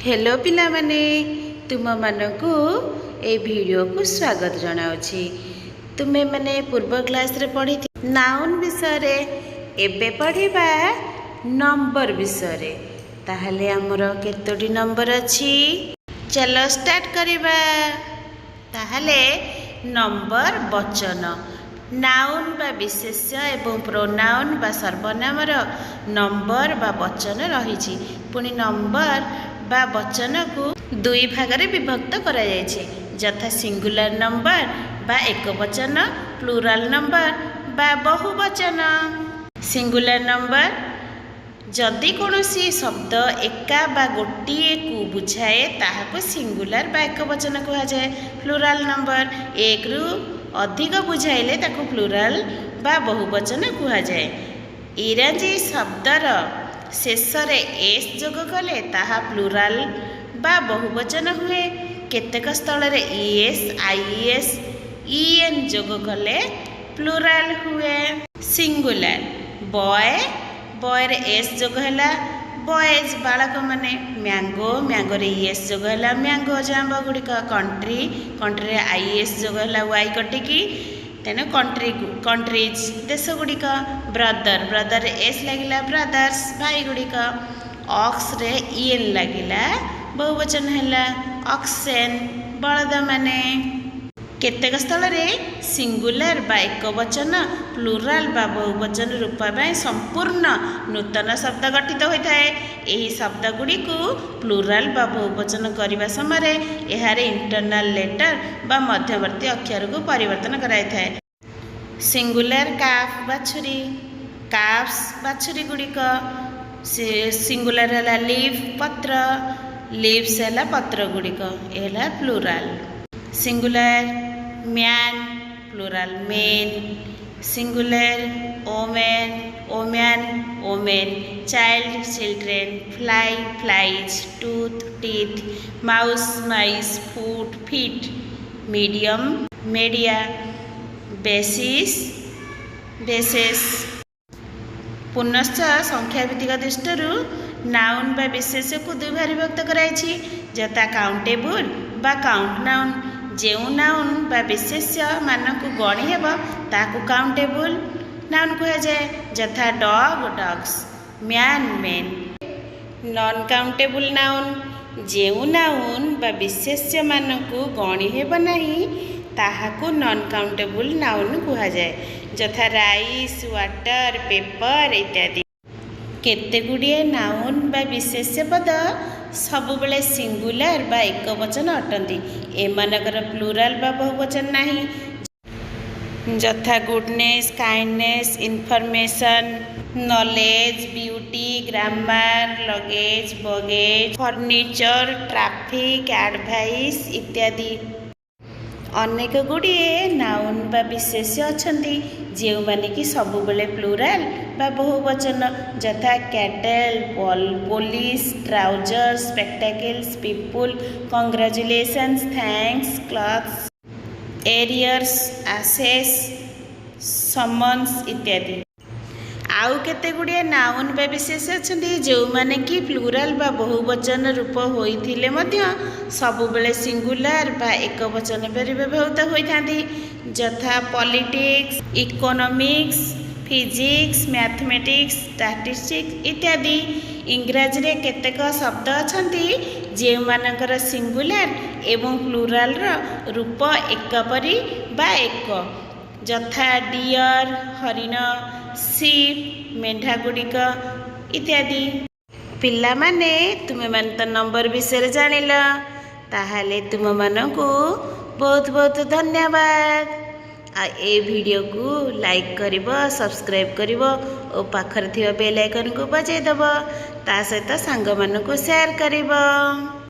Hello ପିଲାମାନେ, ତୁମମାନଙ୍କୁ ଏଇ ଭିଡ଼ିଓକୁ ସ୍ୱାଗତ ଜଣାଉଛି। ତୁମେମାନେ ପୂର୍ବ କ୍ଲାସ୍ରେ ପଢ଼ି ନାଉନ୍ ବିଷୟରେ, ଏବେ ପଢ଼ିବା ନମ୍ବର ବିଷୟରେ। ତାହେଲେ ଆମର କେତୋଟି ନମ୍ବର ଅଛି? ଚାଲ ଷ୍ଟାର୍ଟ କରିବା। ତାହେଲେ ନମ୍ବର ବଚନ। ନାଉନ୍ ବା ବିଶେଷ୍ୟ ଏବଂ ପ୍ରୋନାଉନ୍ ବା ସର୍ବନାମର ନମ୍ବର ବା ବଚନ ରହିଛି। ପୁଣି ନମ୍ବର ବା ବଚନକୁ ଦୁଇ ଭାଗରେ ବିଭକ୍ତ କରାଯାଇଛି, ଯଥା ସିଙ୍ଗୁଲାର ନମ୍ବର ବା ଏକବଚନ, ପ୍ଲୁରାଲ ନମ୍ବର ବା ବହୁବଚନ। ସିଙ୍ଗୁଲାର ନମ୍ବର: ଯଦି କୌଣସି ଶବ୍ଦ ଏକା ବା ଗୋଟିଏକୁ ବୁଝାଏ, ତାହାକୁ ସିଙ୍ଗୁଲାର ବା ଏକବଚନ କୁହାଯାଏ। ପ୍ଲୁରାଲ ନମ୍ବର: ଏକରୁ ଅଧିକ ବୁଝାଇଲେ ତାକୁ ପ୍ଲୁରାଲ ବା ବହୁବଚନ କୁହାଯାଏ। ଇଂରାଜୀ ଶବ୍ଦର ଶେଷରେ ଏସ୍ ଯୋଗ କଲେ ତାହା ପ୍ଲୁରାଲ ବା ବହୁବଚନ ହୁଏ। କେତେକ ସ୍ଥଳରେ ଇଏସ୍, ଆଇଇଏସ୍, ଇଏନ୍ ଯୋଗ କଲେ ପ୍ଲୁରାଲ ହୁଏ। ସିଙ୍ଗୁଲାର: ବୟ, ବୟରେ ଏସ୍ ଯୋଗ ହେଲା, ବଏଜ୍, ବାଳକମାନେ। ମ୍ୟାଙ୍ଗୋ, ମ୍ୟାଙ୍ଗୋରେ ଇଏସ୍ ଯୋଗ ହେଲା, ମ୍ୟାଙ୍ଗୋ, ଜାମ୍ବ ଗୁଡ଼ିକ। କଣ୍ଟ୍ରି, କଣ୍ଟ୍ରିରେ ଆଇଏସ୍ ଯୋଗ ହେଲା ୱାଇ କଟିକି, ତେଣୁ କଣ୍ଟ୍ରି, କଣ୍ଟ୍ରିଜ୍, ଦେଶ ଗୁଡ଼ିକ। ବ୍ରଦର, ବ୍ରଦରରେ ଏସ୍ ଲାଗିଲା, ବ୍ରଦର୍ସ, ଭାଇ ଗୁଡ଼ିକ। ଅକ୍ସରେ ଇଏନ୍ ଲାଗିଲା, ବହୁବଚନ ହେଲା, ଅକ୍ସେନ୍, ବଳଦମାନେ। କେତେକ ସ୍ଥଳରେ ସିଙ୍ଗୁଲାର ବା ଏକବଚନ ପ୍ଲୁରାଲ ବା ବହୁବଚନ ରୂପ ପାଇଁ ସମ୍ପୂର୍ଣ୍ଣ ନୂତନ ଶବ୍ଦ ଗଠିତ ହୋଇଥାଏ। ଏହି ଶବ୍ଦ ଗୁଡ଼ିକୁ ପ୍ଲୁରାଲ ବା ବହୁବଚନ କରିବା ସମୟରେ ଏହାର ଇଣ୍ଟରନାଲ ଲେଟର ବା ମଧ୍ୟବର୍ତ୍ତୀ ଅକ୍ଷରକୁ ପରିବର୍ତ୍ତନ କରାଯାଇଥାଏ। ସିଙ୍ଗୁଲାର: କାଫ୍, ବାଛୁରୀ, କାଫ୍ସ, ବାଛୁରୀ ଗୁଡ଼ିକ। ସିଙ୍ଗୁଲାର ହେଲା ଲିଫ୍, ପତ୍ର, ଲିଭ୍ସ ହେଲା ପତ୍ର ଗୁଡ଼ିକ, ଏ ହେଲା plural. Singular man, plural men. Singular woman, woman, women. Child, children. Fly, flies. Tooth, teeth. Mouse, mice. Foot, feet. Medium, media. Basis, bases. ପୁନଶ୍ଚ ସଂଖ୍ୟାଭିତ୍ତିକ ଦୃଷ୍ଟିରୁ ନାଉନ୍ ବା ବିଶେଷ୍ୟକୁ ଦୁଇ ଭାଗରେ ବିଭକ୍ତ କରାଯାଇଛି, ଯଥା କାଉଣ୍ଟେବୁଲ୍ ବା କାଉଣ୍ଟ ନାଉନ୍। ଯେଉଁ ନାଉନ୍ ବା ବିଶେଷ୍ୟ ମାନଙ୍କୁ ଗଣି ହେବ, ତାହାକୁ କାଉଣ୍ଟେବୁଲ୍ ନାଉନ୍ କୁହାଯାଏ, ଯଥା dog, dogs, man, men. Non countable noun: ଯେଉଁ ନାଉନ୍ ବା ବିଶେଷ୍ୟ ମାନଙ୍କୁ ଗଣି ହେବ ନାହିଁ, ତାହାକୁ ନନ୍ କାଉଣ୍ଟେବୁଲ୍ ନାଉନ୍ କୁହାଯାଏ, ଯଥା ରାଇସ୍, ୱାଟର, ପେପର ଇତ୍ୟାଦି। କେତେ ଗୁଡ଼ିଏ ନାଉନ୍ ବା ବିଶେଷ୍ୟ ପଦ ସବୁବେଳେ ସିଙ୍ଗୁଲାର ବା ଏକବଚନ ଅଟନ୍ତି। ଏମାନଙ୍କର ପ୍ଲୁରାଲ ବା ବହୁବଚନ ନାହିଁ, ଯଥା goodness, kindness, information, knowledge, beauty, grammar, luggage, baggage, furniture, traffic, advice ଇତ୍ୟାଦି। ଅନେକ ଗୁଡ଼ିଏ ନାଉନ୍ ବା ବିଶେଷ୍ୟ ଅଛନ୍ତି, ଯେଉଁମାନେ କି ସବୁବେଳେ ପ୍ଲୁରାଲ ବା ବହୁବଚନ, ଯଥା cattle, police, trousers, spectacles, people, congratulations, thanks, clothes, arrears, ashes, summons ଇତ୍ୟାଦି। ଆଉ କେତେ ଗୁଡ଼ିଏ ନାଉନ୍ ବା ବିଶେଷ୍ୟ ଅଛନ୍ତି, ଯେଉଁମାନେ କି ପ୍ଲୁରାଲ ବା ବହୁବଚନ ରୂପ ହୋଇଥିଲେ ମଧ୍ୟ ସବୁବେଳେ ସିଙ୍ଗୁଲାର ବା ଏକବଚନ ପରି ବ୍ୟବହୃତ ହୋଇଥାନ୍ତି, ଯଥା politics, economics, physics, mathematics, statistics ଇତ୍ୟାଦି। ଇଂରାଜୀରେ କେତେକ ଶବ୍ଦ ଅଛନ୍ତି, ଯେଉଁମାନଙ୍କର ସିଙ୍ଗୁଲାର ଏବଂ ପ୍ଲୁରାଲର ରୂପ ଏକପରି ବା ଏକ, ଯଥା ଡିଅର, ହରିଣ, ସିପ୍, ମେଣ୍ଢା ଗୁଡ଼ିକ ଇତ୍ୟାଦି। ପିଲାମାନେ, ତୁମେମାନେ ତ ନମ୍ବର ବିଷୟରେ ଜାଣିଲ। ତାହେଲେ ତୁମମାନଙ୍କୁ ବହୁତ ବହୁତ ଧନ୍ୟବାଦ। ଆଉ ଏ ଭିଡ଼ିଓକୁ ଲାଇକ୍ କରିବ, ସବସ୍କ୍ରାଇବ୍ କରିବ ଓ ପାଖରେ ଥିବା ବେଲ୍ ଆଇକନ୍କୁ ବଜାଇ ଦେବ। ତା ସହିତ ସାଙ୍ଗମାନଙ୍କୁ ସେୟାର କରିବ।